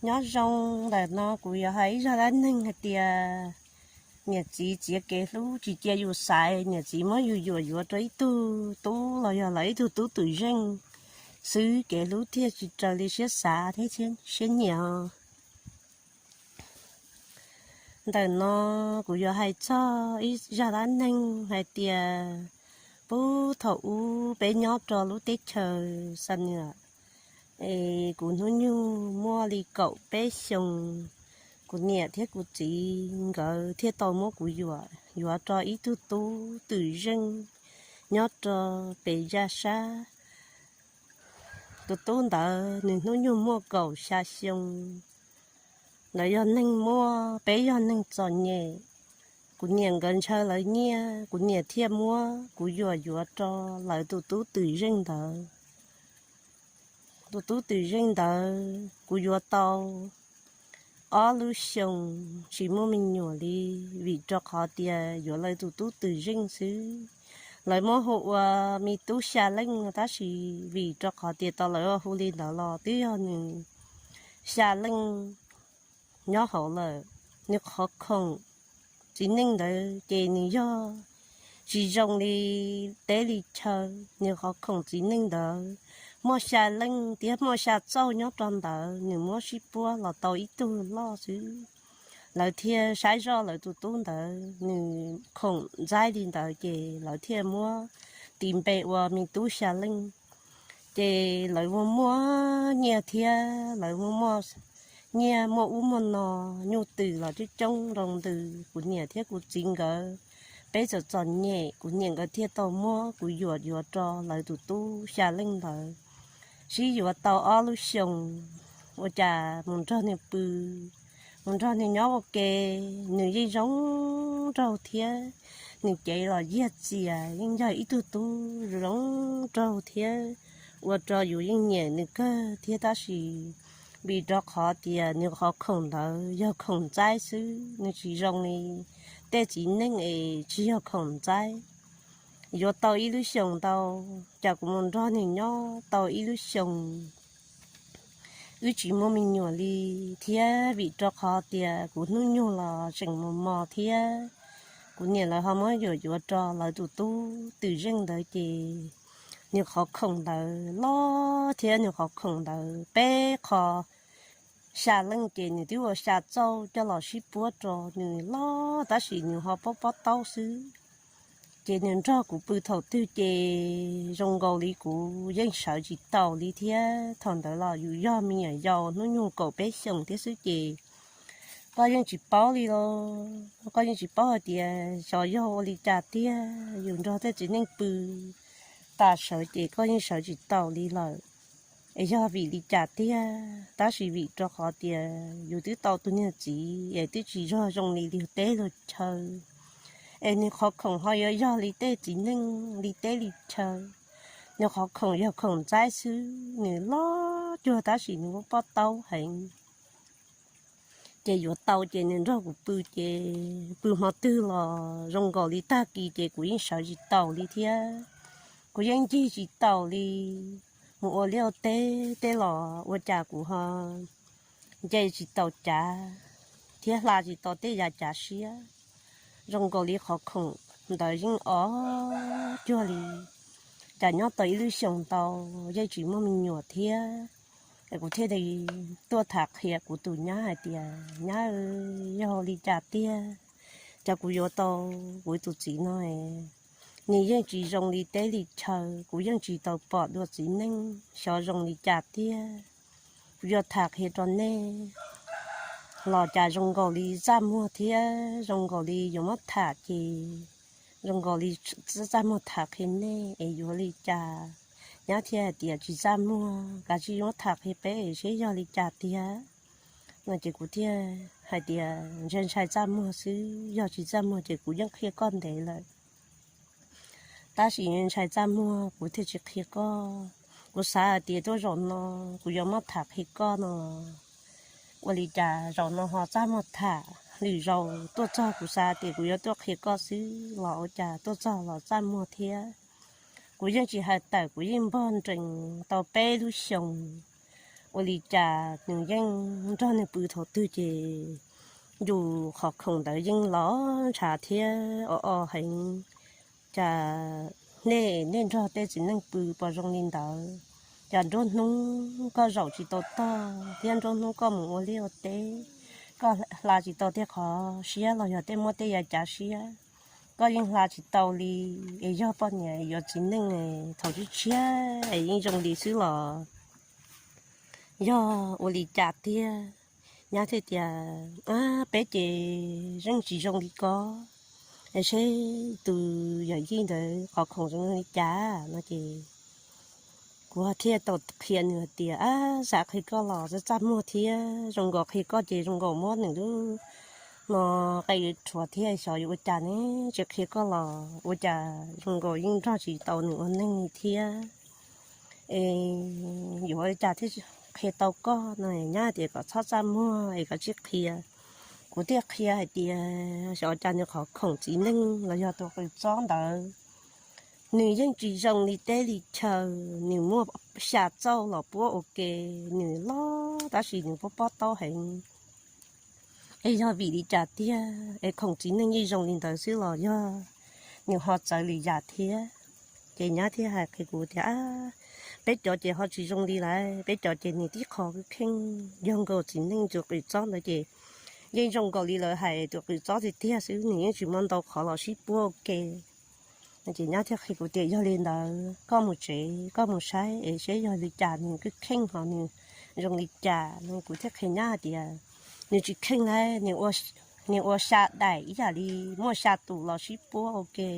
Nyob zoo, ntawm no kuv yuav hais ib zaj dab neeg hais tias niam txiv txiav kev hlub tsis cia yus xaiv, niam txiv muab yus yuam yuav rau ib tug tub los yog lawv ib tug tub twm zeej xwb, kev hlub thiaj tsis raws li siab xav thiab siab nyiam. Ntawm no kuv yuav hais txog ib zaj dab neeg hais tias puag thaum ub peb nyob rau lub teb chaws Xam Nuam, es kuv hnub nyoog muaj li kaum peb xyoos, kuv niam thiab kuv txiv nkawd thiaj tau muab kuv yuam yuav rau ib tug tub twm zeej nyob rau pem zaj sab. Tus tub ntawd nws hnub nyoog muaj kaum xya xyoo. Lawv yog neeg muaj, peb yog neeg txom nyem. Kuv niam nkawd ntshaw lawv nyiaj, kuv niam thiaj muab kuv yuam yuav rau lawv tus tub twm zeej ntawd. Tus tub twm zeej ntawd kuv yuav tau ob lub xyoos tsis muaj me nyuam li, vim rau qhov tias yuav lawv tus tub twm zeej xwb. Lawv muab hu ua me tub xya leej no, tab sis vim rau qhov tias tau lawv hu li ntawd los twb yog nws xya leej nyob hauv lawm. Nws qhov khoom txiv neej ntawd ces nws yog tsis zoo li teb li chaw. Nws qhov khoom txiv neej ntawd muaj xya leej thiab muaj xya txauj nyob rau ntawd, nws muab sib puab los tau ib tug loj xwb. Lawv thiaj saib zoj lawv tus tub ntawd nws khoom ntxaib li ntawd ces lawv thiaj muab tis npe ua me tub xya leej. Ces lawv muaj muaj nyiaj thiab lawv muaj muaj nyiaj, muaj ub muaj no, nyuj twm los coob coob nroo ntws. Kuv niam thiab kuv txiv nkawd, peb txom txom nyem, kuv niam nkawd thiaj tau muab kuv yuam yuav rau lawv tus tub xya leej ntawd. Sib yuav tau ob lub xyoos, ua cas mus nrog nws pw, mus nrog nws nyob ua ke, nws yeej zoo nraug thiab. Nws cev los yiag txias, yeej yog ib tug tub zoo nraug thiab, ua rau yus yeej nyiam nws kawg thiab. Tab sis vim rau qhov tias nws qhov khoom ntawd yog khoom ntxaib xwb, nws tsis zoo li tej txiv neej es tsis yog khoom ntxaib. Yuav tau ib lub xyoos ntau, cas kuv mus nrog nws nyob tau ib lub xyoos wb tsis muaj me nyuam li thiab, vim rau qhov tias kuv hnub nyoog los tseem mos mos thiab. Kuv niam lawv ho muab yuam yuav rau lawv tus tub twm zeej ntawd ces nws qhov khoom ntawd loj thiab, nws qhov khoom ntawd peb qho xya leej ces nws twb ua xya txauj coj los sib puab rau nws loj, tab sis nws ho pob pob taub xwb. Ces nws nrog kuv pw thaum twg ces zoo nkaus li kuv yeej sawv tsis taus li thiab. Thaum ntawd los yus yog me nyuam yaus hnub nyoog kaum peb xyoos thiab xwb ces koj yeej tsis paub li los, koj yeej tsis paub hais tias xyov yog ua li cas tiag. Yus nrog tej txiv neej pw tas sawv ces koj yeej sawv tsis taus li lawm. Es yog vim li cas tiag, tab sis vim rau qhov tias yus twb tau tus niag txiv es twb tsis yog zoo li luag teb luag chaw, es nws qhov khoom ho yuav yog li tej txiv neej li teb li chaw. Nws qhov khoom yog khoom ntxaib xwb, nws loj cuag tab sis nws muaj pob taub heev. Ces yuav tau ces nws nrog kuv pw ces pw hmo twg los zoo nkaus li tag kis ces kuv yeej sawv tsis taus li thiab. Kuv yeej ncig tsis taus li, mus ua liaj ua teb tej los ua cas kuv ho nce tsis taus cav thiab hla tsis tau tej yav cav siab. Zoo nkaus li qhov khoom ntawd yeej ob cuag li, cas nyob tau ib lub xyoos ntau yeej tsis muaj me nyuam thiab. Es kuv thiaj li tuaj tham qhia kuv tus nyab hais tias, nyab, yog li cas tiag, cas kuv yuav tau kuv tus txiv no, nws yeej tsis zoo li teb li chaw, kuv yeej tsis tau pom dua txiv neej xyov zoo li cas tiag. Kuv yuav tham qhia rau nej los cas zoo nkaus li txaj muag thiab zoo nkaus li yuav muab tham ces zoo nkaus li txaj muag tham qhia nej es yuav li cas. Nyab thiaj hais tias tsis txaj muag, kav tsij muab tham qhia peb es seb yog li cas tiag. No ces kuv thiaj hais tias ntshai ntshai txaj muag xwb, yog tsis txaj muag ces kuv yeej qhia koj ntev lawm. Tab sis ntshai txaj muag kuv thiaj tsis qhia koj. Kuv xav hais tias tuaj zaum no kuv yuav muab tham qhia koj no, ua li cas zaum no ho txaj muag tham, lwm zaus tuaj txog kuv xav tias kuv yuav tuaj qhia koj xwb los ua cas tuaj txog los txaj muag thiab. Kuv yeej tsis hais tawm, kuv yeej npog nrees tau peb lub xyoos, ua li cas nws yeej nrog nws pw thaum twg ces yus qhov khoom ntawd yeej los ntshav thiab o o heev. Cas nej, nej nrog tej txiv neej pw puas zoo li ntawd? Cas nruab hnub koj zaum tsis tau tog thiab nruab hnub koj mus ua liaj ua teb, koj hla tsis tau tej qhov siab los yog tej muab tej ya cav siab, koj yeej hla tsis tau li. Es yog poj niam yuav txiv neej thaum tshiab tshiab es yeej zoo li xwb los yog ua li cas tiag? Nyab thiaj tias, peb ces yeej tsis zoo li ko, seb tus yawm yij ntawd qhov khoom zoo li cas no ces kuv thiaj tau qhia nws hais tias, xav qhia koj los txaj txaj muag thiab zoo nkaus qhia koj ces zoo nkaus muab nws lub no qe rhuav thiab xyov yuav ua cas ne, tsis qhia koj los ua cas zoo nkaus yeej nrog tsis tau nws ua neej li thiab. Es yuav ua cas thiaj qhia tau koj no? Nyab tias kom txhob txaj muag es kom tsis qhia. Kuv thiaj qhia hais tias xyov cas nws qhov khoom txiv neej los yog tus qws txob ntawd nws yeej tsis zoo li teb li chaw, nws muaj xya txauj los puab ua ke, nws loj tab sis nws puab pob taub heev. Es yog vim li cas tiag es khoom txiv neej yeej zoo li ntawd xwb los yog nws ho txawv li yam thiab? Ces nyab thiaj hais qhia kuv tias, peb cov ces ho tsis zoo li lawm, peb cov ces nws tib qho kheej yog nkaus txiv neej tus qws txob ntawd ces yeej zoo nkaus li lawv hais tus qws txob tiag tiag xwb, nws yeej tsis muaj ntau qhov los sib puab ua ke. Ces nyab thiaj qhia kuv tias yog li ntawd koj mus tsev koj mus saib es seb yog li cas nws kheej ho nws zoo li cas no. Kuv thiaj qhia nyab hais tias nws tsis kheej li, nws ua xya daim ib yam li muaj xya tus los sib puab ua ke.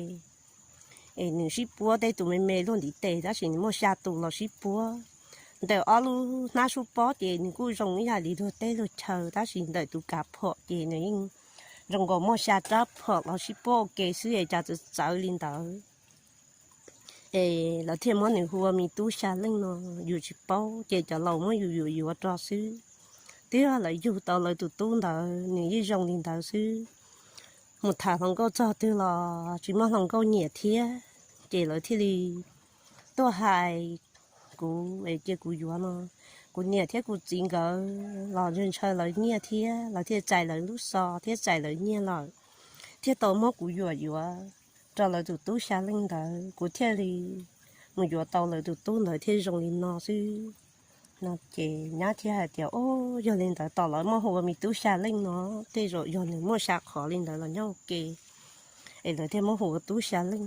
Es nws sib puab tej tus me me luaj ntiv tes tab sis nws muaj xya tus los sib puab. Ntawm ob lub hnab sub pob ces nws kuj zoo ib yam li luag teb luag chaw tab sis ntawm tus kav phom ces nws yeej zoo nkaus muaj xya rab phom los sib puab ua ke xwb es cas txawv txawv li ntawd. Es lawv thiaj muab nws hu ua me tub xya leej no, yus tsis paub ces cov laus muab yus yuam yuav rau xwb. Twb yog lawv yug tau lawv tus tub ntawd nws yeej zoo li ntawd xwb. Mus tham hluas nkauj txog twg los tsis muaj hluas nkauj nyiam thiab, ces lawv thiaj li tuaj hais kuv es cia kuv yuav no. Kuv niam thiab kuv txiv nkawd los ntshaw ntshaw lawv nyiaj thiab lawv thiaj txais lawv lub xov thiab txais lawv nyiaj lawm, thiaj tau muab kuv yuam yuav rau lawv tus tub xya leej ntawd, kuv thiaj li mus yuav tau lawv tus tub ntawd thiaj zoo li no xwb. No ces nyab thiaj hais tias, o, yog li ntawd tos lawv muab hu ua me tub xya leej no, tej zaum yog nws muaj xya qhov li ntawd los nyob ua ke, es lawv thiaj muab hu ua tub xya leej.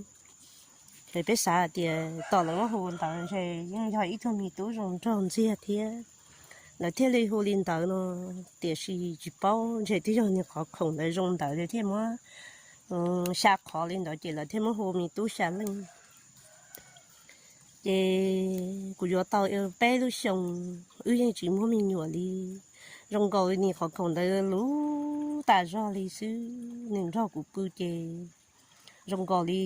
Ces peb xav hais tias tos lawv muab hu ntawd ntshe yeej yog ib tug me tub zoo nraug ntxiag thiab. Lawv thiaj li hu li ntawd no, tiam sis tsis paub ntshe twb yog nws qhov khoom ntawd zoo ntawd lawv thiaj muab xya qhov li ntawd ces lawv thiaj muab hu me tub xya leej. Ces kuv yuav tau peb lub xyoo, wb yeej tsis muaj me nyuam li. Zoo nkaus li nws qhov khoom ntawd luv tas zog li xwb, nws nrog kuv pw ces zoo nkaus li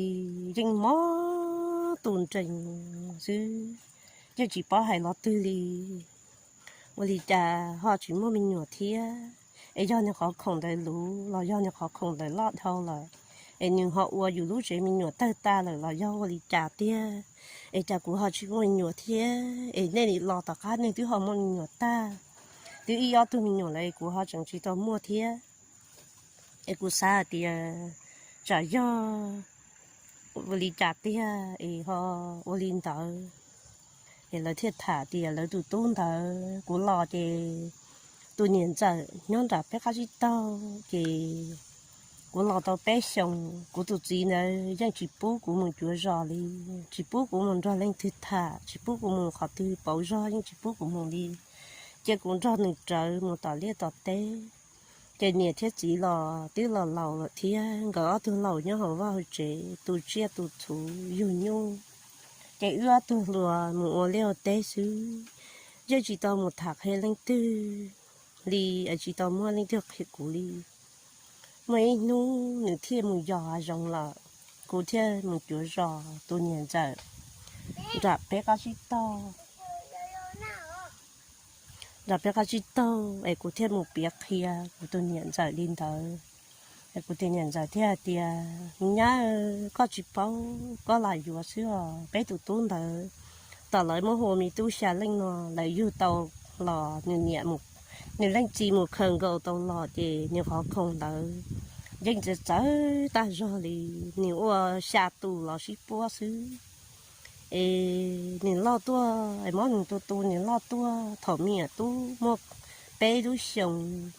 yeej mob tus nrees xwb, yeej tsis paub hais lo twg li. Ua li cas ho tsis muaj me nyuam thiab? Es yog nws qhov khoom ntawd luv los yog nws qhov khoom ntawd loj dhau lawm, es nws ho ua yus lub tsev me nyuam tawg tas lawm los yog ua li cas tiag? Es cas kuv ho tsis muaj me nyuam thiab? Es nej li los tom qab nej twb ho muaj me nyuam tag, twb ib ob tug me nyuam lawm es kuv ho tseem tsis tau muaj thiab. Es kuv xav hais tias tsam yog ua li cas tiag es ho ua li ntawd. Es lawv thiaj tham tias lawv tus tub ntawd, kuv los ces tus niam ntxawm nyob nram peb qab tsib taug, ces kuv los tau peb xyoos, kuv tus txiv ntawd yeej tsis pub kuv mus cuav zos li, tsis pub kuv mus nrog leej twg tham, tsis pub kuv mus qhov twg pauv zog yeej tsis pub kuv mus li, cia kuv nrog nws rawv mus tom liaj tom teb. Ces niam thiab txiv los twb los laus lawm thiab, nkawd ob tug laus nyob hauv vaj hauv tsev tu tsiaj tu txhuv yug nyuj, ces wb ob tug hluas mus ua liaj ua teb xwb, yeej tsis tau mus tham qhia leej twg li, es tsis tau muaj leej twg qhia kuv li. Muaj ib hnub nws thiaj mus yos hav zoov lawm, kuv thiaj mus cuav zos tus niam ntxawm nram peb qab tsib taug, nram peb qab tsib taug es kuv thiaj mus piav qhia kuv tus niam ntxawm li ntawd. Es kuv tus niam ntxawm thiaj hais tias, me nyab, koj tsis paub, koj lam yuav xwb os, peb tus tub ntawd tom lawv muab hu ua me tub xya leej no, lawv yug tau los nws niam, nws leej txiv mus khaws nkaus tau los ces nws qhov khoom ntawd yeej txawv txawv tag zog li, nws ua xya tus los sib puab xwb. Es nws loj tuaj, es muab nws tus tu nws loj tuaj thaum me nyuam tub muaj peb lub xyoos,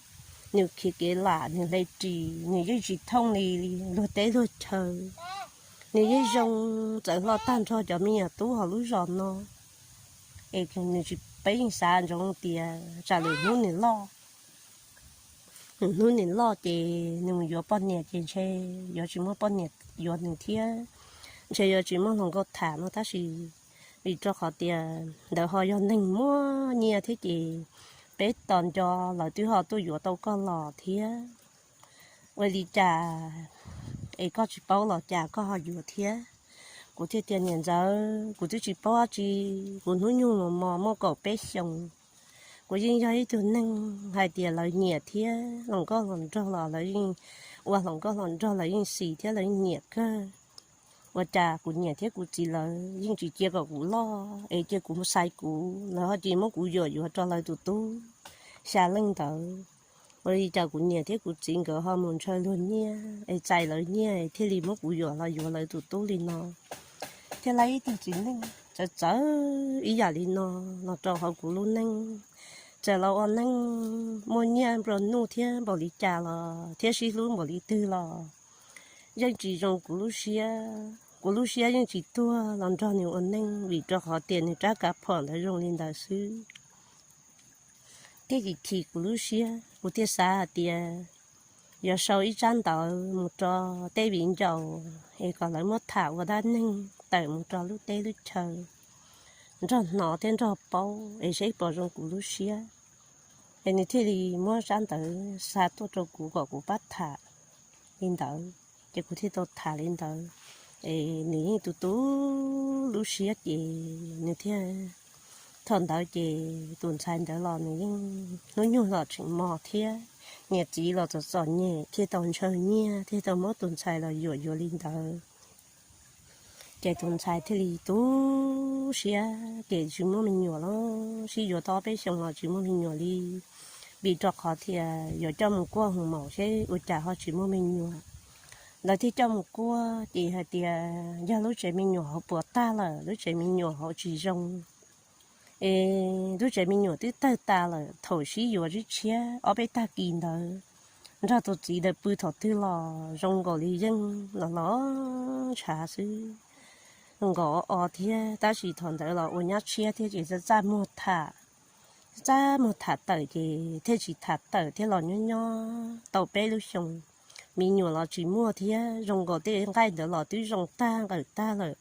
nws khiav kev lam nws hle ris, nws yeej tsis thooj li luag teb luag chaw. Nws yeej zoo txawv hlo tag nrho cov me nyuam tub hauv lub zos no. Es nws tsis, peb yeej xav ntsoov tias tsam lwm hnub nws loj, lwm hnub nws loj ces nws mus yuav poj niam ces ntshe yuav tsis muaj poj niam yuav nws thiab, ntshe yuav tsis muaj hluas nkauj tham no tab sis vim rau qhov tias ntawd ho yog neeg muaj nyiaj thiab ces peb tos nco lawv twb ho tuaj yuav tau koj los thiab. Ua li cas es koj tsis paub los cas koj ho yuav thiab? Kuv thiaj tias niam ntxawm, kuv twb tsis paub dab tsi, kuv hnub nyoog mos mos muaj kaum peb xyoos, kuv yeej yog ib tug neeg hais tias lawv nyiam thiab hluas nkauj hluas nraug los lawv yeej, ua hluas nkauj hluas nraug lawv yeej xis thiab lawv yeej nyiam kawg. Ua cas kuv niam thiab kuv txiv lawv yeej tsis cia kom kuv loj es cia kuv mus xaiv kuv, lawv ho cia muab kuv yuam yuav rau lawv tus tub xya leej ntawd. Ua li cas kuv niam thiab kuv txiv nkawd ho mus ntshaw luag nyiaj es txais lawv nyiaj thiaj li muab kuv yuam los yuav lawv tus tub li no. Thiaj li ib tug txiv neej txawv txawv ib yam li no los rau hauv kuv lub neej. Txawm los ua neej muaj nyiaj nplua nuj thiab npaum li cas los thiab sib hlub npaum li twg los yeej tsis zoo kuv lub siab, kuv lub siab yeej tsis tuag los nrog nws ua neej vim rau qhov tias nws rab kav phom ntawd zoo li ntawd xwb. Thiaj chim chim kuv lub siab, kuv thiaj xav hais tias yuav sau ib tsab ntawv mus rau tej viv ncaus es kom lawv muab tham ua dab neeg tawm mus rau lub teb lub chaw nrog hnov thiab nrog paub es seb puas zoo kuv lub siab. Es nws thiaj li muab tsab ntawv xa tuaj rau kuv kom kuv pab tham li ntawd, ces kuv thiaj tau tham li ntawd. Es nws yeej tu tu lub siab ces nws thiaj, thaum ntawd ces tus ntxhais ntawd los nws yeej hnub nyoog los tseem mos thiab, niam txiv los txom txom nyem thiaj tau ntshaw nyiaj thiaj tau muab tus ntxhais los yuam yuav li ntawd. Ces tus ntxhais thiaj li tu siab ces tsis muaj me nyuam los sib yuav tau ob peb xyoos los tsis muaj me nyuam li, vim rau qhov tias yuav coj mus kuaj hoo maum seb ua cas ho tsis muaj me nyuam. Lawv thiaj coj mus kuaj ces hais tias yog lub tsev me nyuam hauv puas tag lawm, lub tsev me nyuam hauv tsis zoo. Es lub tsev me nyuam twb tawg tas lawm, thaum sib yuav tshiab tshiab ob peb tag kis ntawd nrog tus txiv ntawd pw thaum twg los zoo nkaus li yeej los los ntshav xwb, zoo nkaus o thiab. Tab sis thaum ntawd los ua nyab tshiab thiab ces txaj muag tham, txaj muag tham tawm ces thiaj tsis tham tawm thiab los nyob nyob tau peb lub xyoos, me nyuam los tsis muaj thiab, zoo nkaus tej nqaij ntawd los twb zoo tag nqawm tag lawm.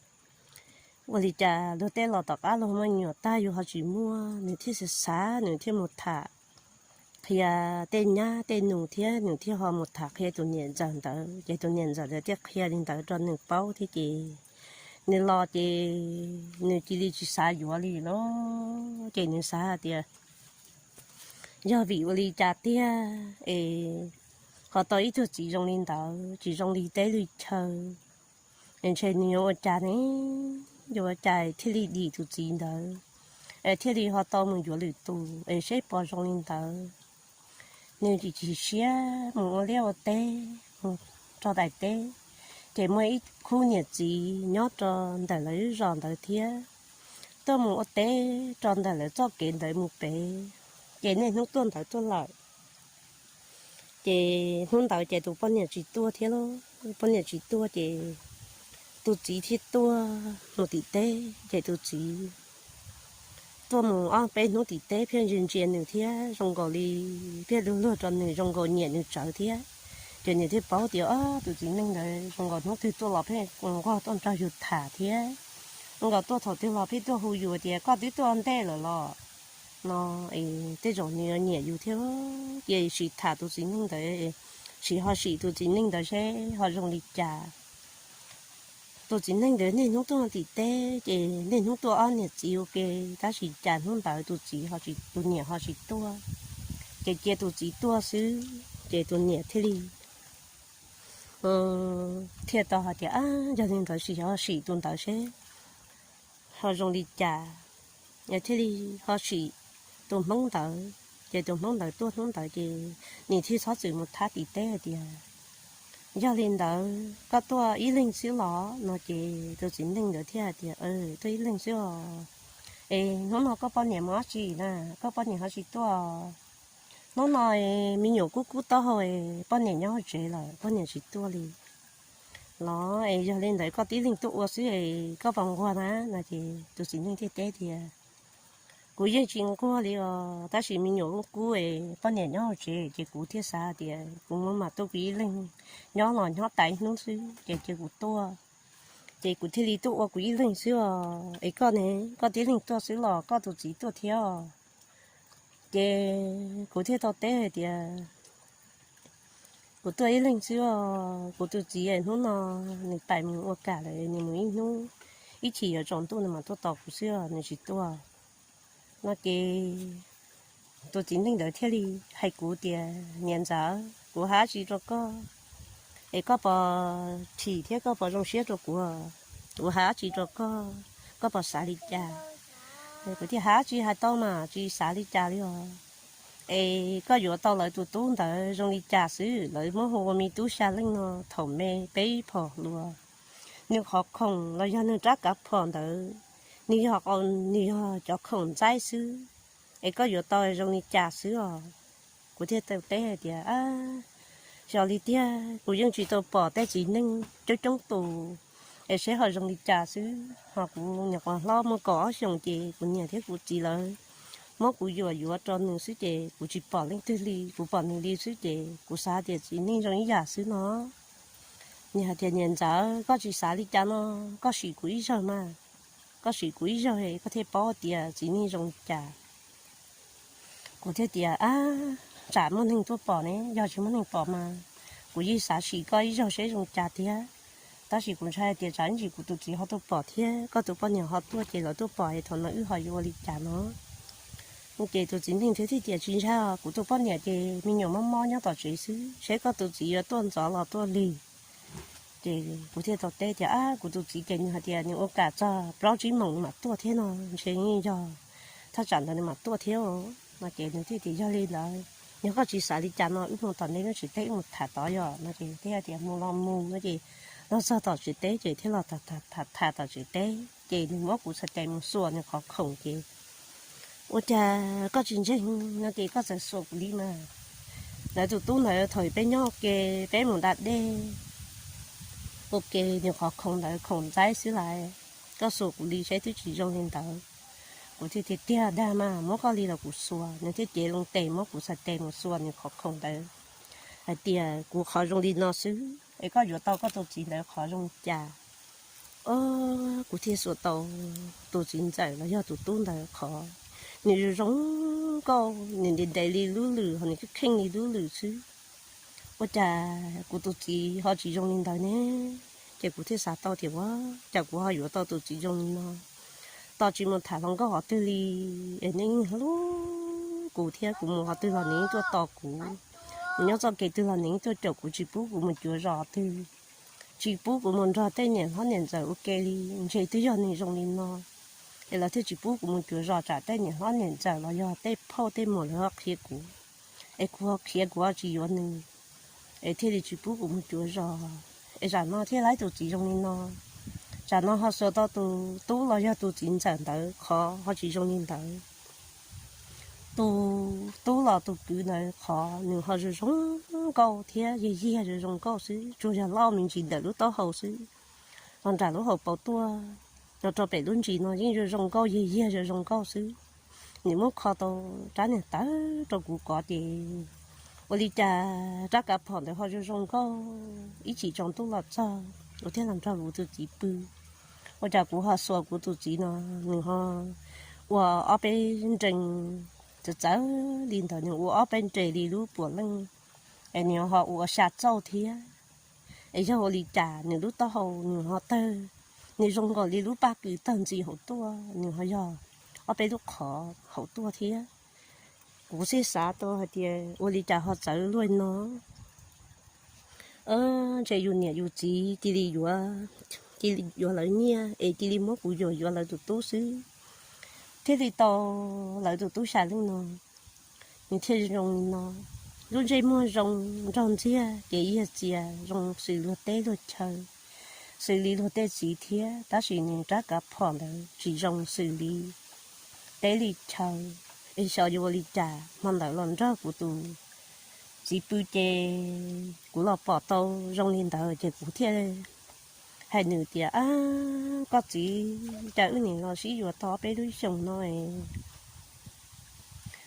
Ua li cas luag tej los tom qab luag muaj me nyuam tag yus ho tsis muaj, nws thiaj xav xav nws thiaj mus tham qhia tej nyab tej nus thiab nws thiaj ho mus tham qhia tus niam ntxawm ntawd ces tus niam ntxawm ntawd thiaj qhia li ntawd rau nws paub thiab ces nws los ces nws cia li tsis xav yuav li lawm ces nws xav hais tias yog vim ua li cas tiag es ho tau ib tug txiv zoo li ntawd tsis zoo li teb li chaw, es ntshe nws yuav ua cas ne, yuav ua cas thiaj li dim tus txiv ntawd es thiaj li ho tau mus yuav lwm tus es seb puas zoo li ntawd. Nws tsis chim siab mus ua liaj ua teb, mus rau daim teb, ces muaj ib khub niam txiv nyob rau ntawm lawv zos ntawd thiab, tuaj mus ua teb rau ntawm lawv txoj kev ntawd mus pem, ces niaj hnub tuaj ntawd tuaj lawm. Ces hnub ntawd ces tus poj niam tsis tuaj thiab lauj, poj niam tsis tuaj ces tus txiv thiaj tuaj mus tim teb ces tus txiv tuaj mus ob peb hnub tim teb thiaj ntsia ntsia nws thiab zoo nkaus li thiaj luag luag rau nws zoo nkaus nyiam nws tsawv thiab. Ces nws thiaj paub tias tus txiv neej ntawd zoo nkaus hnub twg tuaj los pheej nquag tuaj nrog yus tham thiab, zoo nkaus tuaj thaum twg los pheej tuaj hu yus tias koj twb tuaj ntej lawm los no, es tej zaum nws yuav nyiam yus thiab. Ces sim tham tus txiv neej ntawd, sim ho sim tus txiv neej ntawd seb ho zoo li cas. Tus txiv neej ntawd niaj hnub tuaj tim teb ces niaj hnub tuaj ob niam txiv ua ke, tab sis cas hnub ntawd tus txiv, tus niam ho tsis tuaj, ces cia tus txiv tuaj xwb ces tus niam thiaj li thiaj tau hais tias yog li ntawd sim ho sim tus ntawd seb ho zoo li cas, thiaj li ho sim tus hmoob ntawd. Ces tus hmoob ntawd tuaj hnub ntawd ces nws thiaj txhob txwm mus thab tim teb hais tias, yog li ntawd koj tuaj ib leeg xwb los? No ces tus txiv neej ntawd thiaj hais tias, tuaj ib leeg xwb os. Es hnub no koj poj niam mus dab tsi na, koj poj niam ho tsis tuaj? Hnub no me nyuam kub kub taub hau, poj niam nyob hauv tsev lawm, poj niam tsis tuaj li los. Es yog li ntawd koj tib leeg tuaj ua xwb es koj puas nquag na? No ces tus txiv neej thiaj teb tias, kuv yeej tsis nquag li os, tab sis me nyuam kub kub es poj niam nyob hauv tsev ces kuv thiaj xav tias kuv mam tuaj kuv ib leeg, nyob los nyob tas ib hnub xwb ces cia kuv tuaj. Ces kuv thiaj li tuaj ua kuv ib leeg xwb os. Es koj ne, koj tib leeg tuaj xwb los koj tus txiv tuaj thiab os? Ces kuv thiaj tau teb hais tias, kuv tuaj ib leeg xwb os, kuv tus txiv hnub no nws pais mus ua kam lawm, nws mus ib hnub, ib chim yuav tsaus ntuj nws mam tuaj tos kuv xwb os, nws tsis tuaj. No ces tus txiv neej ntawd thiaj li hais kuv tias, niam ntxawm, kuv hais dab tsi rau koj es koj puas chim thiab koj puas zoo siab rau kuv? Kuv hais dab tsi rau koj, koj puas xav li cas? Kuv thiaj hais, tsis hais tau mas tsis xav li cas li os. Es koj yuav tau lawv tus tub ntawd zoo li cas xwb, lawv muab hu ua me tub xya leej no thaum me peb phom hluas. Nws qhov khoom los yog nws rab kav phom ntawd, nws yog, nws yog cov khoom ntxaib xwb. Es koj yuav tau zoo li cas xwb os? Kuv thiaj tau teb hais tias, xyov li tiag, kuv yeej tsis tau pom tej txiv neej coob coob tus, es seb ho zoo li cas xwb. Ho kuv nyuam qhuav hlob muaj kaum ob xyoos ces kuv niam thiab kuv txiv lawv muab kuv yuam yuav rau nws xwb ces kuv tsis pom leej twg li, kuv pom nws li xwb ces kuv xav tias txiv neej zoo ib yam xwb no. Nws hais tias, niam ntxawm, koj tsis xav li cas no, koj sim kuv ib zaug mas, koj sim kuv ib zaug koj thiaj paub tias txiv neej zoo li cas. Kuv thiaj tias, ab, tsam muaj neeg tuaj pom ne, yog tsis muaj neeg pom mas kuv yeej xav sim koj ib zaug seb zoo cas tiag. Tab sis kuv ntshai tias tsam ib ntsis kuv tus txiv ho tuaj pom thiab koj tus poj niam ho tuaj ces lawv tuaj pom es thaum no wb ho yuav ua li cas no. Ces tus txiv neej thiaj tias, tsis ntshai, kuv tus poj niam ces me nyuam mob mob nyob tom tsev xwb, seb koj tus txiv yuav tuaj ntxov los tuaj lig. Ces kuv thiaj tau teb tias, ab, kuv tus txiv ces nws hais tias nws ua kam txog plaub tsib moos nws mam tuaj thiab no, ntshe yeej yog thaj tsam ntawd nws mam tuaj thiab. No ces nws thiaj tias, yog li ntawd, yog koj tsis xav li cas no wb mus tom ntej lub tsev teb wb mus tham tod yom. No ces thiaj tias mus los mus no ces los txog tom tsev teb ces thiaj los tham tham tom tsev teb ces nws muab kuv txhais tes mus xuas nws qhov khoom ces, ua cas koj tsis ntseeg no ces koj txawm xuas kuv li mas. Lawv tus tub ntawd thaum peb nyob ua ke, peb mus da dej ua ke, nws qhov khoom ntawd khoom ntxaib xwb lawm, koj xuas kuv li seb twb tsis zoo li ntawd. Kuv thiaj tias, tiag dag mas, muab koj li los kuv xuas. Nws thiaj cev loo tes muab kuv txhais tes mus xuas nws qhov khoom ntawd hais tias, kuv qhov zoo li no xwb es koj yuav tau koj tus txiv ntawd qhov zoo li cas? Kuv thiaj xuas tau tus txiv ntxawm los yog tus tub ntawd qhov. Nws zoo zoo nkauj, nws ntev ntev li lub lwm, ho nws kheej kheej li lub lwm xwb. Ua cas kuv tus txiv ho tsis zoo li ntawd ne? Ces kuv thiaj xav tau tias, ua cas kuv ho yuav tau tus txiv zoo li no? Tos tsis mus tham hluas nkauj qhov twg li, es nws yeej hlub kuv thiab, kuv mus qhov twg los nws yeej tuaj tos kuv, mus nyob txoj kev twg los nws yeej tuaj caum kuv, tsis pub kuv mus cuav zos qhov twg, tsis pub kuv mus nrog tej niam hlob niam ntxawm ua ke li. Ntshe twb yog nws zoo li no es lawv thiaj tsis pub kuv mus cuav zos tsam tej niam hlob niam ntxawm los yog tej phauj tej muam lawv ho qhia kuv, es kuv ho khiav kuv ho tsis yuav nws, es thiaj li tsis pub kuv mus cuav zos. Es tsam no thiaj laib tus txiv zoo li no, tsam no ho xuas tau tus tub los yog tus txiv ntxawm ntawd qhov ho tsis zoo li ntawd. Tus tub los tus kwv ntawd qhov nws ho zoo zoo nkauj thiab yag yiag zoo zoo nkauj xwb, tsuas yog loj me ntsis ntawm lub taub hau xwb. Los nram lub hauv paus tuaj los rau pem lub ntsis no yeej zoo zoo nkauj yag yiag zoo zoo nkauj xwb. Nws muab kho tau rab niag tawv rau kuv kov ces ua li cas rab kav phom ntawd ho zoo zoo nkauj, ib chim tsaus ntuj los txog kuv thiaj los nrog kuv tus txiv pw. Ua cas kuv ho xuas kuv tus txiv no, nws ho ua ob peb nrees txawv txawv li ntawd, nws ua ob peb nrees li lub puav leej, es nws ho ua xya txauj thiab. Es yog ua li cas nws lub taub hau nws ho tawg, nws zoo nkaus li lub paj kws tawg ntxi hauv tuaj, nws ho yog ob peb lub qhov hauv tuaj thiab. Kuv thiaj xav tau hais tias ua li cas ho txawv luaj no. Ntshe yus niam yus txiv cia li yuav, cia li yuav lawv nyiaj es cia li muab kuv yuam yuav lawv tus tub xwb. thiaj li tau lawv tus tub xya leej no, nws thiaj zoo li no. Lub ntsej muag zoo nraug ntxiag ces yog txias zoo xws luag teb luag chaw, xws li luag tej txiv thiab, tab sis nws rab kav phom ntawd tsis zoo xws li teb li chaw. Es xyov yuav ua li cas hmo ntawd los nrog kuv tus txiv pw ces kuv los pom tau zoo li ntawd ces kuv thiaj hais nws tias, Ab, koj txiv, cas wb nim los sib yuav tau peb lub xyoos no es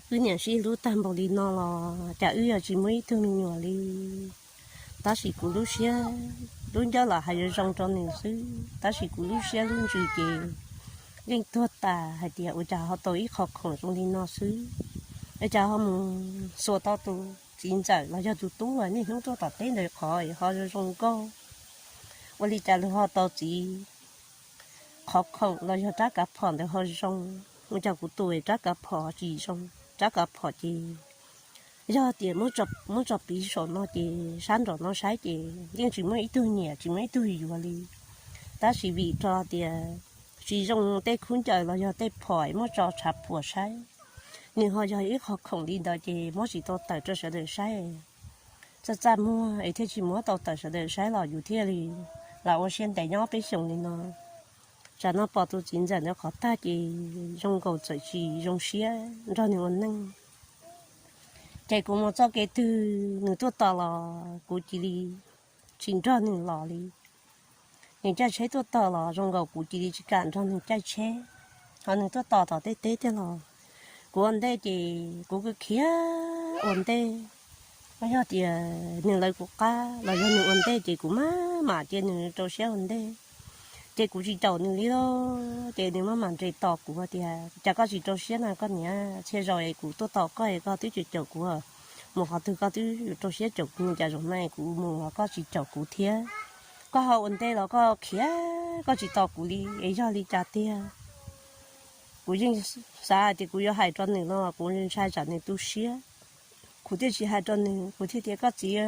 wb niam sib hlub tag npaum li no los cas wb yuav tsis muaj ib tug me nyuam li. Tab sis kuv lub siab, lub ncauj los hais zoo zoo rau nws xwb, tab sis kuv lub siab lub ntsws ces yeej tuag tas hais tias ua cas ho tau ib qho khoom zoo li no xwb, ua cas ho mus xuas tau tus txiv ntxawm los yog tus tub uas niaj hnub tuaj tom teb ntawd qhov ho zoo zoo nkauj, ua li cas luag ho tau txiv qhov khoom los yog rab kav phom ntawd ho zoo, ua cas kuv tus rab kav phom tsis zoo. Rab kav phom ces yog tias muab tso piv saum no ces sab nraum no saib ces yeej tsis muaj ib tug nyiam tsis muaj ib tug yuav li. Tab sis vim rau tias tsis zoo tej khaub ncaws los yog tej phom muab tso tshav phuam saib, nws ho yog ib qho khoom li ntawd ces muab tsis tau tawm rau sawv daws saib. Txaj txaj muag es thiaj tsis muab tau tawm sawv daws saib los yus thiaj li lam ua siab ntev nyob peb xyoos li no. Tsam no pom tus txiv ntxawm ntawd qhov tag ces zoo nkaus txawm tsis zoo siab nrog nws ua neej. Ces kuv mus txoj kev twg nws tuaj tos los kuv cia li tsis nrog nws los li. Nws caij tsheb tuaj tos los zoo nkaus kuv cia li tsis kam nrog nws caij tsheb, ho nws tuaj tos tom tej teb tiag los kuv ua ntej ces kuv kuj khiav ua ntej. Yog tias nws lawv kuv qab los yog nws ua ntej ces kuv maj mam cia nws rau siab ua ntej, ces kuv tsis caum nws li lauj. Ces nws maj mam nres tos kuv tias, Cas koj tsis rau siab na koj niam? Txhia zaus es kuv tuaj tos koj es koj twb caum kuv, mus qhov twg koj twb rau siab caum kuv, cas zaum no kuv mus los koj tsis caum kuv thiab? Koj ho ua ntej los koj khiav koj tsis tos kuv li es yog li cas tiag? Kuv yeej xav tias kuv yuav hais rau nws no kuv ntshai tsam nws tu siab, kuv thiaj tsis hais rau nws. Kuv thiaj tias, Koj txiv,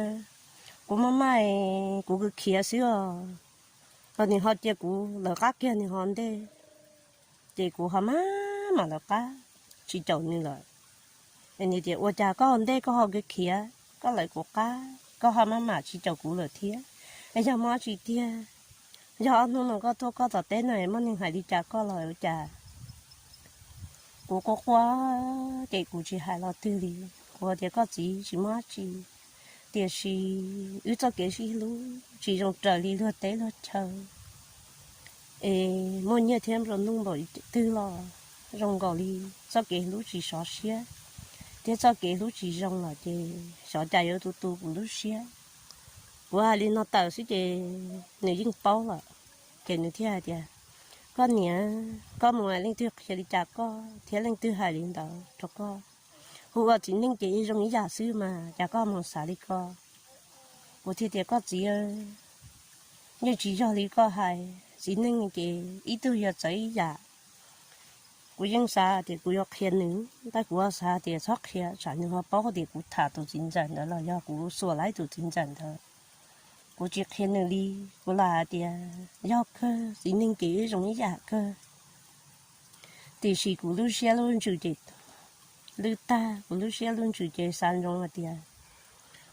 kuv maj maj, kuv kws khiav xwb os. Los nws ho cia kuv lawv qab kiag nws ho ntej, ces kuv ho maj mam lawv qab tsis caum nws lawm. Nws tias, Ua cas koj ua ntej koj ho kws khiav, koj lawv kuv qab koj ho maj mam tsis caum kuv lawm thiab? Es yog muaj dab tsi tiag? Yog ob hnub no koj tuaj koj tom teb no muaj neeg hais li cas koj los ua cas? Kuv quaj quaj ces kuv tsis hais los twg li. Kuv tias, Koj txiv, tsis muaj dab tsi, tiam sis wb txoj kev sib hlub tsis zoo raws li luag teb luag chaw. Es muaj nyiaj thiab nplua nuj npaum twg los zoo nkaus li txoj kev hlub tsis sov siab, thiab txoj kev hlub tsis zoo los ces xyov cas yuav tu tu kuv lub siab. Kuv hais li no tawm xwb ces nws yeej paub lawm, ces nws thiaj hais tias, Koj niam, koj mus leej twg qhia li cas koj thiab leej twg hais li ntawd rau koj? Hu ua txiv neej ces ib zoo ib yam xwb mas cas koj mus xav li ko? Kuv thiaj tias, Koj txiv, yeej tsis yog li koj hais, txiv neej ces ib tug yog txawv ib yam. Kuv yeej xav tias kuv yuav qhia nws, tab kuv xav tias txhob qhia tsam nws ho paub tias kuv tham tus txiv ntxawm ntawd los yog kuv xuas laib tus txiv ntxawm ntawd. Kuv tsis qhia nws li, kuv lam hais tias yog kawg, txiv neej ces ib zoo ib yam kawg. Tiam sis kuv lub siab lub ntsws ces lwj tag, kuv lub siab lub ntsws ces xav ntsoov hais tias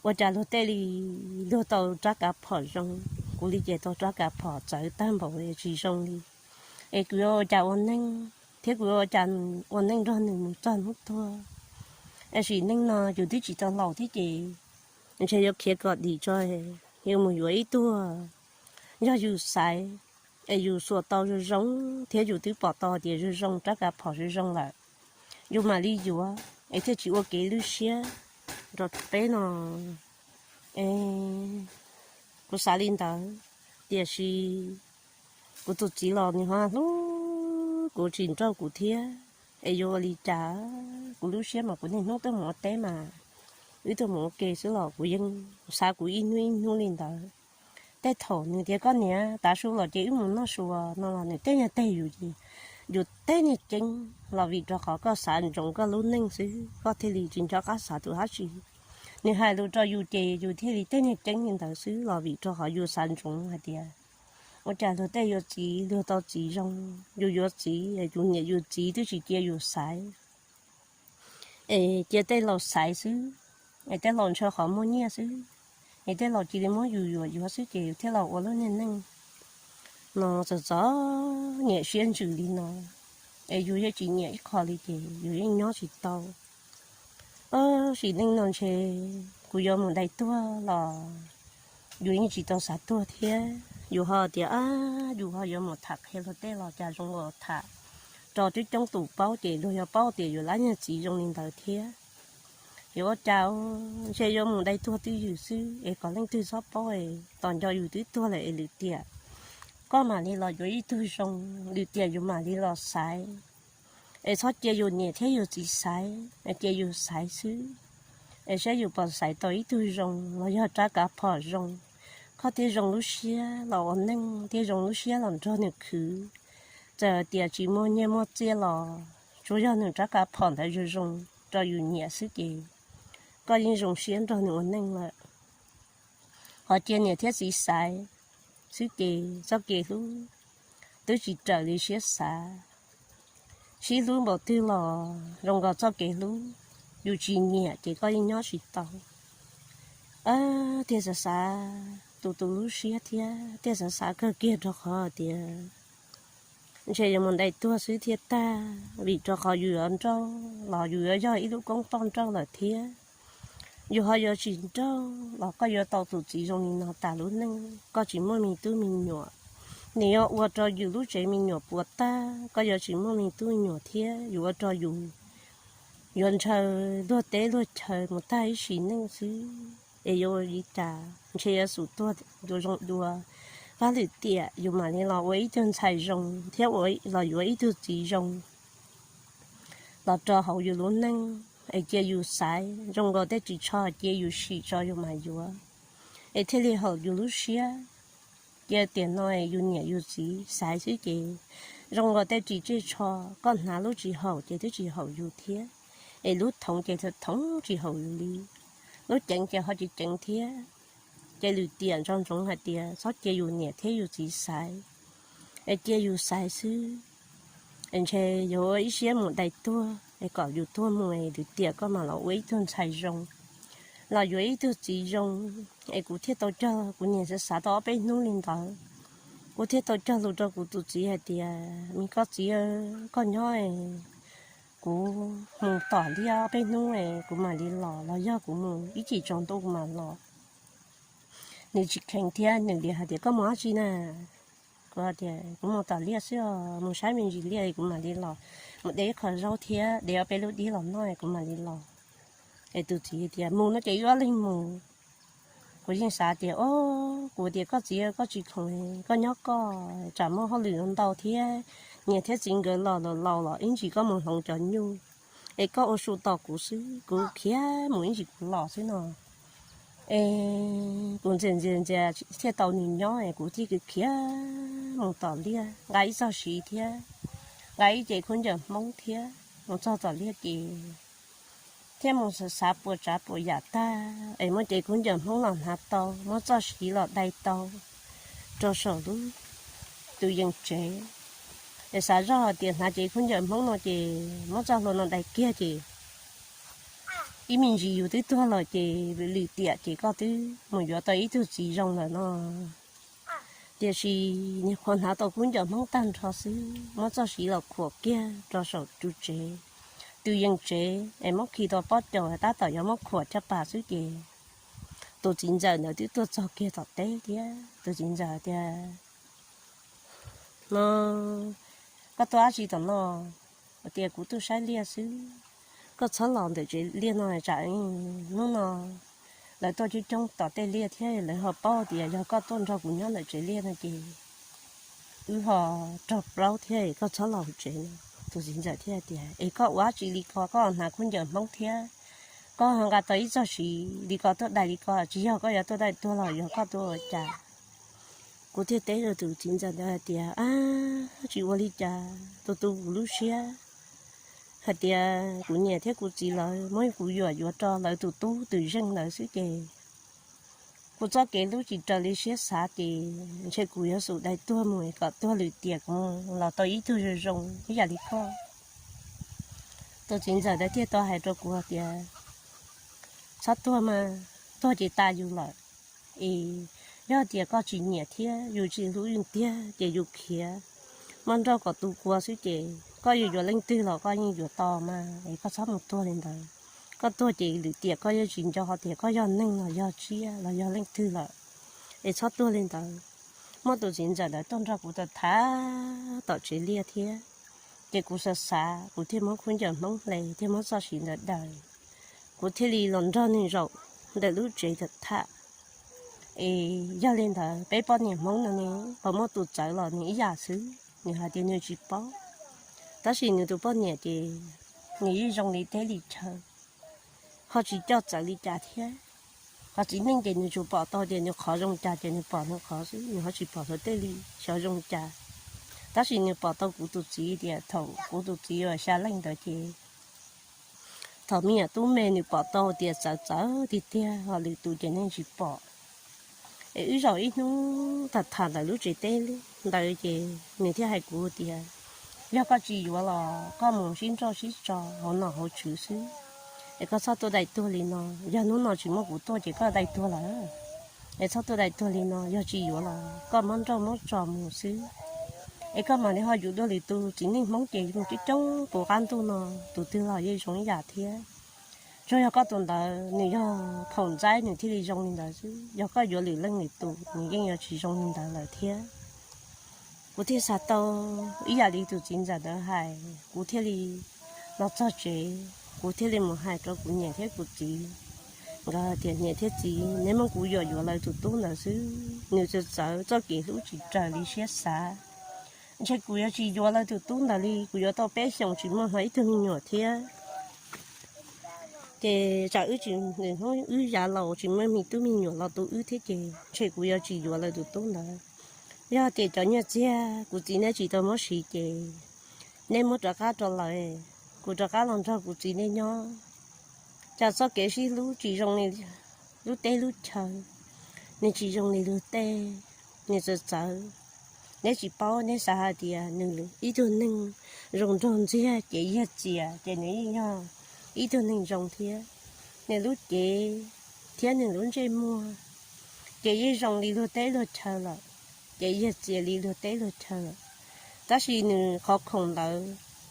ua cas luag tej li luag tau rab kav phom zoo, kuv li ces tau rab kav phom txawv tag npaum tsis zoo li. Es kuv yuav ua cas ua neej, thiab kuv yuav ua cas ua neej nrog nws mus txog hnub tuag? Tab sis neej no yus twb tsis tau laus thiab ces ntshe yuav khiav kom dim tso, yuav mus yuav ib tug yog yus xaiv es yus xuas tau zoo zoo thiab yus twb pom tau tias zoo zoo rab kav phom zoo zoo lawm, yus mam li yuav es thiaj tsis ua kev lwj siab rau peb no. Es kuv xav li ntawd, tiam sis kuv tus txiv los nws ho hlub kuv tsis nrauj kuv thiab, es yuav ua li cas? Kuv lub siab mas kuv niaj hnub tuaj mus ua teb mas wb tuaj mus ua ke xwb los kuv yeej xav kuv ib hnub ib hnub li ntawd. Tej thaum nws tias koj niam tav su los ces wb mus noj su no los nws tej niag teg yus ces yus tej niag ceeb los vim rau qhov koj xav ntsoov koj lub neej xwb koj thiaj li tsis nco qab xav tus dab tsi. Nws hais lus rau yus ces yus thiaj li tej niag ceeb li ntawd xwb los vim rau qhov yus xav ntsoov hais tias Ua cas luag tej yuav txiv luag tau txiv zoo, yus yuav txiv yus niam yus txiv twb tsis cia yus xaiv, es cia tej laus xaiv xwb, es tej laus ntshaw qhov muaj nyiaj xwb, es tej laus cia li muab yus yuam yuav xwb ces yus thiaj los ua lub niag neej no txom txom nyem siab ntsws li no, es yus yeej tsis nyiam ib qho li ces yus yeej nyob tsis tau. Sim neej no ntshe kuv yuav mus dai tuag los yus yeej tsis tau xav tuag thiab. Yus ho tias, ab, yus ho yuav mus tham qhia luag tej los cas zoo ua tham rau coob coob tus paub ces luag yuav paub tias yus lab niag txiv zoo li ntawd thiab. Yuav ua cas, ntshe yuav mus dai tuag twj ywm xwb es kom leej twg txhob paub es tos nco yus twb tuag lawm es lwm tiam koj mam li los yuav ib tug zoo, lwm tiam yus mam li los xaiv. Es txhob cia yus niam thiab yus txiv xaiv, cia yus xaiv xwb, es saib yus puas xaiv tau ib tug zoo los yog rab kav phom zoo, koj thiaj zoo lub siab los ua neej, thiaj zoo lub siab los nrog nws khwv. Txawm tias tsis muaj nyiaj muaj txiaj los tsuas yog nws rab kav phom ntawd zoo zoo rau yus nyiam xwb ces koj yeej zoo siab nrog nws ua neej lawm. Ho cia niam thiab txiv xaiv xwb ces txoj kev hlub twb tsis raws li siab xav. Sib hlub npaum twg los zoo nkaus txoj kev hlub yus tsis nyiam ces koj yeej nyob tsis tau. Thiaj xav xav tus tus lub siab thiab thiaj xav xav kawg kiag rau qhov tias ntshe yuav mus dai tuag xwb thiaj tag, vim rau qhov yus yuav nrauj los yus yuav yog ib lub koob poj nrauj lawm thiab. Yus ho yuav tsis nrauj los koj yuav tau tus txiv zoo li no tas lub neej, koj tsis muaj me tub me nyuam, nws yuav ua rau yus lub tsev me nyuam puas tag, koj yuav tsis muaj me tub me nyuam thiab yus ua rau yus yuav ntshaw luag teb luag chaw mus tag ib sim neej xwb. Es yuav ua li cas, ntshe yuav xum tuag dua zoo dua. Vaj lwm tiam yus mam li los ua ib tug ntxhais zoo thiab los yuav ib tug txiv zoo los rau hauv yus lub neej, es cia yus xaiv zoo nkaus tej ris tsho cia yus sim tso yus mam yuav, es thiaj li haum yus lub siab. Cia tiam no yus niam yus txiv xaiv xwb ces zoo nkaus tej ris cej tsho, koj hnav lub tsis haum ces twb tsis haum yus thiab, es lub thoov ces thoov tsis haum yus li, lub ceev ces ho tsis ceev thiab. Ces lwm tiam nco ntsoov hais tias txhob cia yus niam thiab yus txiv xaiv, es cia yus xaiv xwb. Es ntshe yuav ua ib siab mus dai tuag es kom yus tuag mus es lwm tiam koj mam los ua ib tug ntxhais zoo, los yuav ib tug txiv zoo. Es kuv thiaj tau cog, kuv niam xav xav tau ob peb hnub li ntawd, kuv thiaj tau cog lus rau kuv tus txiv hais tias, me koj txiv, koj nyob, kuv mus tom liaj ob peb hnub kuv mam li los, los yog kuv mus ib chim tsaus ntuj kuv mam los. Nws tsis kheev thiab nws li hais tias, koj mus dab tsi na? Kuv tias kuv mus tom liaj xwb os, mus saib me ntsis liaj kuv mam li los, mus de ib qho zaub thiab de ob peb lub dib los noj kuv mam li los. Es tus txiv tias mus no ces wb ob leeg mus. Kuv yeej xav tias, o, kuv tias koj txiv koj tsis khoom, koj nyob koj, tsam muaj hauj lwm ntau thiab, niam thiab txiv nkawd los laus los ib ntsis koj mus hloov cov nyuj, es koj ua su tos kuv xwb, kuv khiav mus ib ntsis kuv los xwb no. Es kuv ntxias ntxias ntxias thiaj tau nws nyob es kuv thiaj khiav mus tom liaj nqa ib txog siv thiab nqa ib cev khaub ncaws Hmoob thiab mus txog tom liaj ces thiab mus xav xav puas tsav puas yam tag es muab cev khaub ncaws Hmoob los hnav tau, muab txoj siv los dai tau rau saum lub tus yees tsev. Es xav zoj hais tias hnav cev khaub ncaws Hmoob no ces muab txoj hlua no dai kiag ces ib me ntsis yus twb tuag lawm ces lwm tiam ces koj twb mus yuav tau ib tug txiv zoo lawm no. Tiam sis niag qhuav hnav tau khaub ncaws Hmoob tag nrho xwb, muab txoj siv los khuam kiag rau saum tus tsev, tus yees tsev es muab khi tau pob caus tab tom yuav muab khuam caj pas xwb ces tus txiv ntxawm ntawd twb tuaj txog kiag tom teb thiab tus txiv ntxawm tias, no, koj tuaj dab tsi tom no? Tias kuv tuaj saib liaj xwb. Koj txhob los ntawm tsev liaj no tsam hnub no lawv tuaj coob coob tom tej liaj thiab lawv ho paub tias yog koj tuaj nrog kuv nyob ntawm tsev liaj no ces wb ho raug plaub thiab, koj txhob los tsev no. Tus txiv ntxawm thiaj tias, es koj ua dab tsi li ko, koj hnav khaub ncaws Hmoob thiab koj ho nqa tau ib txoj siv li ko tuaj dai li ko, tsis yog koj yuav tuaj dai tuag los yog koj tuaj ua cas? Kuv thiaj teb rau tus txiv ntxawm ntawd hais tias, ab, tsis ua li cas, tus tu kuv lub siab hais tias kuv niam thiab kuv txiv lawv muab kuv yuam yuav rau lawv tus tub tus zeej lawv xwb ces Kuv txoj kev hlub tsis raws li siab xav ces ntshe kuv yuav xum dai tuag mus kom tuag lwm tiam kuv los tau ib tug zoo zoo ib yam li koj. Tus txiv ntxawm ntawd thiaj tau hais rau kuv tias, txhob tuag mas, tuag ces tas yus lawm. Es yog tias koj tsis nyiam thiab yus tsis hlub yus tiag ces yus khiav, muab nrauj kom tu kua xwb ces koj yuav yuav leej twg los koj yeej yuav tau mas, es koj txhob mus tuag li ntawd. Koj tuag ces lwm tiam koj yuav tsis nco hais tias koj yog neeg los yog tsiaj los yog leej twg lawm, es txhob tuag li ntawd. Muab tus txiv ntxawm ntawd tuaj nrog kuv tham tham tom tsev liaj thiab, ces kuv xav xav kuv thiaj muab khaub ncaws Hmoob hle thiaj muab txoj siv ntawd daws, kuv thiaj li los nrog nws zaum ntawm lub tsev tham tham. Es yog li ntawd peb poj niam Hmoob no ne, qhov muaj tus txawv los nws ib yam xwb, nws hais tias nws tsis paub, tab sis nws tus poj niam ces nws yeej zoo li teb li chaw, ho tsis coj txawv li cas thiab. Qhov txiv neej ces nws tsuas pom tau tias nws qhov zoo cas ces nws pom nws qhov xwb, nws ho tsis pom tau tej li xyov zoo cas. Tab sis nws pom tau kuv tus txiv tias thaum kuv tus txiv uas xya leej ntawd ces thaum me nyuam tub me nws pom tau tias txawv txawv tiag tiag, ho lwm tus ces nws tsis pom. Es wb zaum ib hnub tham tham ntawm lub tsev teb ntawd ces nws thiaj hais kuv tias, yog koj tsis yuav los koj mus sib nrauj sib tso hauv nom hauv tswv xwb, es koj txhob tuaj dai tuag li no. Yog hnub no tsis muaj kuv tuaj ces koj dai tuag lawm. Es txhob tuaj dai tuag li no, yog tsis yuav los koj muab nrauj muab tso mus xwb. Es koj mam li ho yuav dua lwm tus, txiv neej Hmoob ces coob coob puv qab ntuj no, tus twg los yeej zoo ib yam thiab. Tsuas yog koj tus ntawd nws yog phaum ntxaib nws thiaj li zoo li ntawd xwb, yog koj yuav lwm leej lwm tus nws yeej yuav tsis zoo li ntawd lawm thiab. Kuv thiaj xav tau ib yam li tus txiv ntxawm ntawd hais, kuv thiaj li los txog tsev, kuv thiaj li mus hais rau kuv niam thiab kuv txiv nkawd tias, niam thiab txiv, neb muab kuv yuam yuav lawv tus tub ntawd xwb, nws txawv txawv, txoj kev hlub tsis raws li siab xav. Ntshe kuv yuav tsis yuav lawv tus tub ntawd li, kuv yuav tau peb xyoos tsis muaj hlo ib tug me nyuam thiab. Ces tsam wb tsis, hnub wb yav laus tsis muaj me tub me nyuam los tu wb thiab ces ntshe kuv yuav tsis yuav lawv tus tub ntawd. Yog tias cov nyiaj txiag kuv txiv neb tsis tau muab siv ces neb muab rov qab rau lawv, kuv rov qab los nrog kuv txiv neb nyob. Cas txoj kev sib hlub tsis zoo li lub teb lub chaw, nws tsis zoo li luag tej, nws txawv txawv. Neb tsis paub, neb xav hais tias nws ib tug neeg zoo nraug ntxiag ces yog txias ces nws yeej yog ib tug neeg zoo thiab. Nws lub cev thiab nws lub ntsej muag ces yeej zoo li luag teb luag chaw lawm, ces yog txias li luag teb luag chaw lawm. Tab sis nws qhov khoom ntawd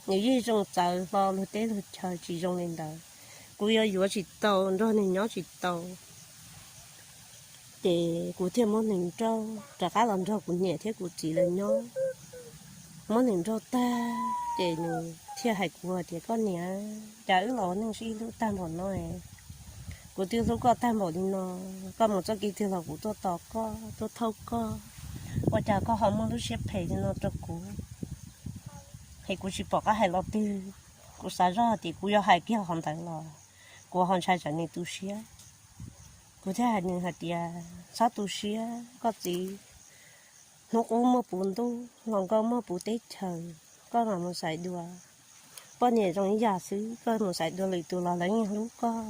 nws yeej zoo txawv hlo luag teb luag chaw, tsis zoo li ntawd. Kuv yuav yuav tsis tau, nrog nws nyob tsis tau. Ces kuv thiaj muab nws nrauj rov qab los nrog kuv niam thiab kuv txiv lawv nyob. Muab nws nrauj tag ces nws thiaj hais kuv tias, koj niam, cas wb los ua neej sib hlub tag npaum no, kuv twb hlub koj tag npaum li no, koj mus txoj kev twg los kuv tuaj tos koj, tuaj thauj koj, ua cas koj ho muaj lub siab phem li no rau kuv? Es kuv tsis pom qab hais los twg, kuv xav zoj tias kuv yuav hais kiag qhov ntawd los kuv ho ntshai tsam nws tu siab. Kuv thiaj hais nws hais tias, txhob tu siab koj txiv, hnub qub muaj puv ntuj, hluas nkauj muaj puv teb chaws, koj mam mus xaiv dua. Poj niam zoo ib yam xwb, koj mus xaiv dua lwm tus los lawv yeej hlub koj,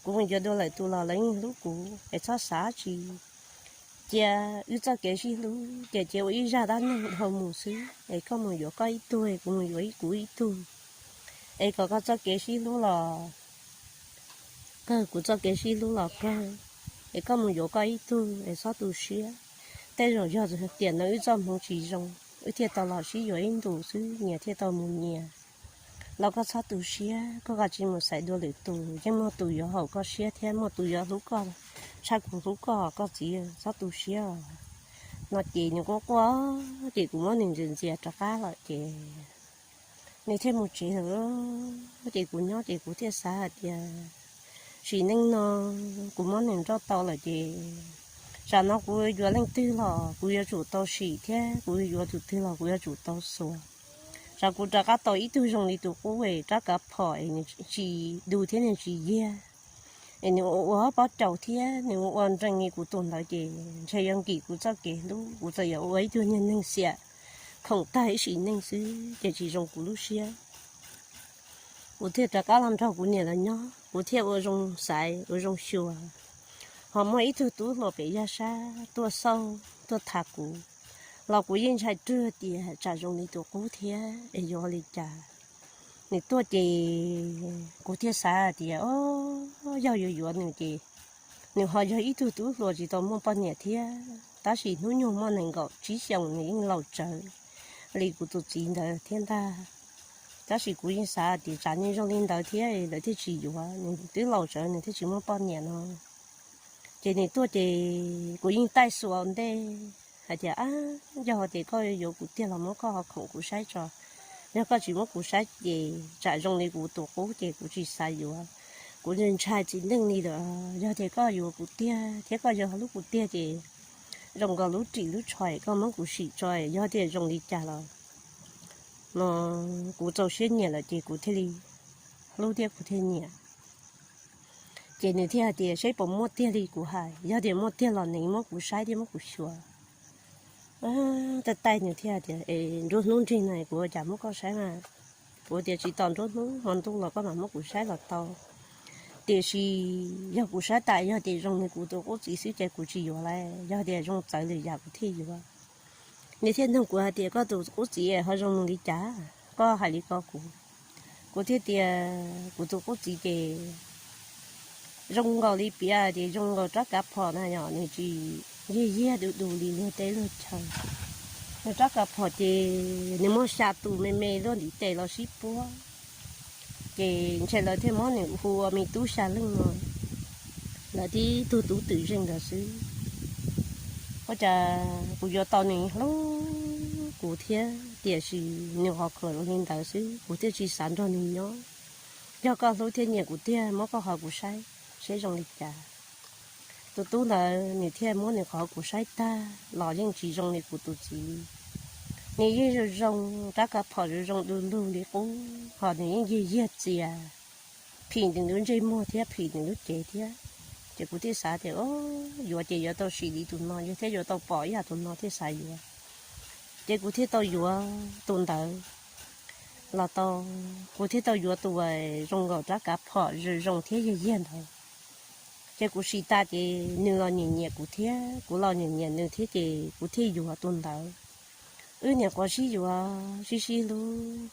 kuv mus yuav dua lwm tus los lawv yeej hlub kuv, es txhob xav tsis. Cia wb txoj kev sib hlub ces cia ua ib zaj dab neeg dhau mus xwb, es koj mus yuav koj ib tug, kuv mus yuav kuv ib tug, es kom koj txoj kev sib hlub los kawg, kuv txoj kev sib hlub los kawg, es koj mus yuav koj ib tug es txhob tu siab. Tej zaum yog tiam no wb txoj hmoov tsis zoo, wb thiaj tau los sib yuav ib ntus xwb, nyias thiaj tau mus nyias. Los koj txhob tu siab, koj kav tsij mus xaiv dua lwm tus, yeej muaj tus yuav haum koj siab thiab muaj tus yuav hlub koj tshaj kuv hlub koj, koj txiv, txhob tu siab os. No ces nws quaj quaj, ces kuv muab nws ntxias ntxias rov qab lawm ces nws thiaj mus tsev lawm. Ces kuv nyob ces kuv thiaj xav hais tias, sim neej no kuv muab nws nrauj tau lawm ces tsam no kuv yuav leej twg los kuv yuav tsum tau sim thiab kuv yuav tus twg los kuv yuav tsum tau xuas. Tsam kuv rov qab tau ib tug zoo li tus qub es rab kav phom es nws tsis du thiab nws tsis yiag, es nws ua ua pob caus thiab nws ua ua nrees li kuv tus ntawd ces ntshe yuav nkim kuv txoj kev hlub, kuv txawm yuav ua ib tug niag neeg xiam khoom tag ib sim neej xwb ces tsis zoo kuv lub siab. Kuv thiaj rov qab los nrog kuv niam lawv nyob, kuv thiaj ua zoo xaiv ua zoo xyuas. ho muaj ib tug tub hluas pem yaj sab tuaj xauj tuaj tham kuv, los kuv yeej ntshai rwg tias tsam zoo li tus qub thiab es yuav li cas. Nws tuaj ces kuv thiaj xav tias, o, yog yuav yuav nws ces nws ho yog ib tug tub hluas tsis tau muaj poj niam thiab, tab sis hnub nyoog muaj nees nkaum tsib xyoos, nws yeej laus tsawv li kuv tus txiv ntawd thiab ntag. Tab sis kuv yeej xav tias tsam nws zoo li ntawd thiab lawv thiaj tsis yuav, nws twb laus tsawv nws thiaj tsis muaj poj niam no. Ces nws tuaj ces kuv yeej taij xuas ua ntej hais tias, a, yog tias koj yuav kuv tiag los muab koj ho khoom kuv saib tso. Yog koj tsis muab kuv saib ces tsam zoo li kuv tus qub ces kuv tsis xav yuav. Kuv ntshai txiv neej li lawm. Yog tias koj yuav kuv tiag thiab koj yog hlub kuv tiag ces zoo nkaus lub ris lub tsho koj muab kuv sim tso, yog tias zoo li cas los no kuv txaus siab nyiam lawm ces kuv thiaj li hlub thiab kuv thiaj nyiam. Ces nws thiaj hais tias seb puas muaj tiag li kuv hais, yog tias muaj tiag los nws muab kuv saib thiab muab kuv xyuas. Taij taij nws thiaj tias, es nruab hnub nrig no kuv ua cas muab koj saib mas? Kuv tias tsis tos nruab hnub hmo ntuj los koj mam muab kuv saib los tau. Tiam sis yog kuv saib tas yog tias zoo li kuv tus qub txiv xwb ces kuv tsis yuav lawm, yog tias zoo txawv lwm yam kuv thiaj yuav. Nws thiaj nug kuv hais tias koj tus qub txiv ho zoo mus li cas, koj hais li ko kuv. Kuv thiaj tias kuv tus qub txiv ces zoo nkaus li piav tias zoo nkaus rab kav phom na yom, nws tsis yiag yiag du du li luag teb luag chaw. Nws rab kav phom ces nws muaj xya tus me me luaj ntiv tes los sib puab. Ces ntshe lawv thiaj muab nws hu ua me tub xya leej no, lawv tib tug tub twm zeej ntawd xwb. Ua cas kuv yuav tau nws hlub kuv thiab, tiam sis nws qhov khoom li ntawd xwb kuv thiaj tsis xav nrog nws nyob. Yog koj hlub thiab nyiam kuv tiag muab koj ho kuv saib seb zoo li cas. Tus tub ntawd nws thiaj muab nws qhov kuv saib tag los yeej tsis zoo li kuv tus txiv. Nws yeej zoo zoo, rab kav phom zoo zoo du lug li qub, ho nws yeej yiag yiag txias, phim nws lub ntsej muag thiab phim nws lub cev thiab. Ces kuv thiaj xav tias, o, yuav ces yuav tau sim li tus no, yog thiab yuav tau pom ib yam tus no thiaj xav yuav. Ces kuv thiaj tau yuav tus ntawd los tau, kuv thiaj tau yuav tus zoo nkaus rab kav phom zoo zoo thiab yiag yiag ntawd. Ces kuv sim tas ces nws los nyiam nyiam kuv thiab kuv los nyiam nyiam nws thiab ces kuv thiaj yuav tus ntawd. Wb niam quav sib yuav sib sib hlub,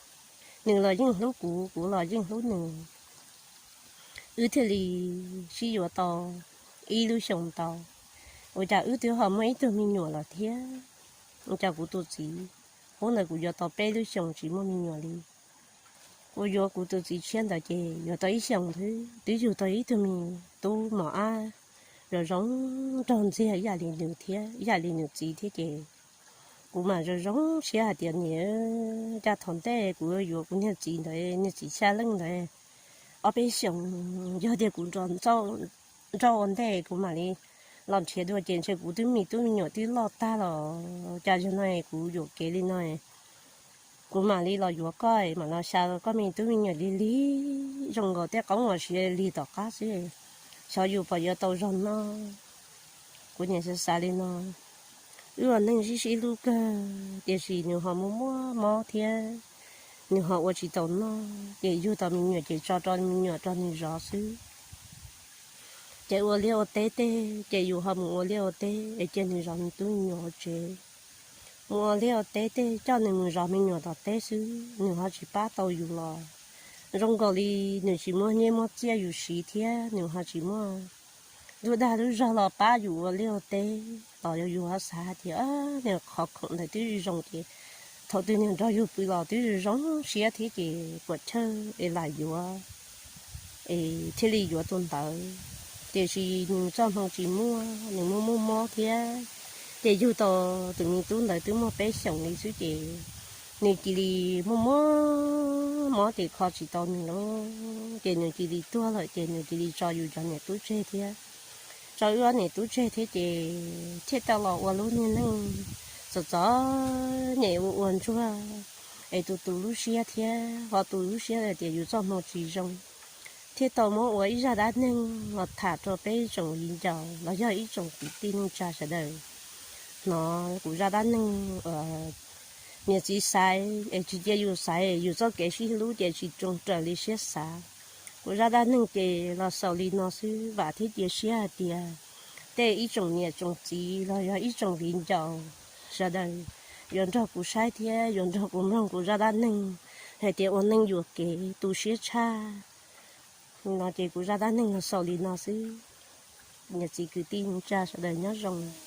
nws los yeej hlub kuv, kuv los yeej hlub nws. Wb thiaj li sib yuav tau ib lub xyoos ntau, ua cas wb twb ho muaj ib tug me nyuam lawm thiab. Ua cas kuv tus txiv, qub ntawd kuv yuav tau peb lub xyoos tsis muaj me nyuam li. Kuv yuav kuv tus txiv tshiab ntawd ces yuav tau ib xyoos xwb twb yug tau ib tug me tub mos ab zoo zoo nraug ntxiag ib yam li nws thiab ib yam li nws txiv thiab ces kuv mam zoo zoo siab hais tias niam, cas thaum ntej kuv yuav kuv niag txiv ntawd, niag txiv xya leej ntawd, ob peb xyoos, yog tias kuv nrog nrauj ua ntej kuv mam li los nrhiav dua ces ntshe kuv twb me tub me nyuam twb loj tag los cas zaum no kuv yuam kev li no, kuv mam li los yuav koj mam los xya koj me tub me nyuam lig lig zoo nkaus tej qoob uas siav lig tom qab xwb, xyov yus puas yuav tau zog noj. Kuv niam xav xav li no, wb ua neej sib sib hlub kawg tiam sis nws ho muaj muaj mob thiab, nws ho ua tsis tau noj ces yug tau me nyuam ces tso rau me nyuam rau nws zov xwb. Ces ua liaj ua teb tej ces yus ho mus ua liaj ua teb es cia nws zov nws tub me nyuam hauv tsev. Mus ua liaj ua teb tej coj nws mus zov me nyuam tom teb xwb, nws ho tsis pab tau yus los zoo nkaus li nws tsis muaj nyiaj muaj txiaj yus siv thiab nws ho tsis muaj lub dag lub zog los pab yus ua liaj ua teb los yus ho xav hais tias nws qhov khoom ntawd twb zoo ces thaum twg nws nrog yus pw los twb zoo siab thiab ces puas chawj es lam yuav es thiaj li yuav tus ntawd. Tiam sis nws txoj hmoo tsis muaj, nws muaj muaj mob thiab, ces yug tau tus me tub ntawd twb muaj peb xyoos li xwb ces nws cia li muaj muaj mob ces kho tsis tau nws lawm ces nws cia li tuag lawm ces nws cia li tso yus cov niam tub tseg thiab tso wb ob niam tub tseg thiab ces thiaj tau los ua lub niag neej txom txom nyem ua ua ntsuag es tu tu lub siab thiab ho tu lub siab hais tias yus txoj hmoo tsis zoo, thiaj tau muab ua ib zaj dab neeg los tham rau peb tsoom viv ncaus los yog ib tsoom kwv tij neej tsa sawv daws hnov kuv zaj dab neeg uas niam txiv xaiv es tsis cia yus xaiv, yus txoj kev sib hlub ces tsis roos raws li siab xav. Kuv zaj dab neeg ces los xaus li no xwb, vam thiab cia siab hais tias tej ib tsoom niam tsoom txiv los yog ib tsoom viv ncaus sawv daws yuav nrog kuv saib thiab yuav nrog kuv mloog kuv zaj dab neeg hais tias ua neej yuam kev tu siab tshaj no ces kuv zaj dab neeg los xaus li no xwb. Niam txiv kwv tij neej tsa sawv daws nyob zoo.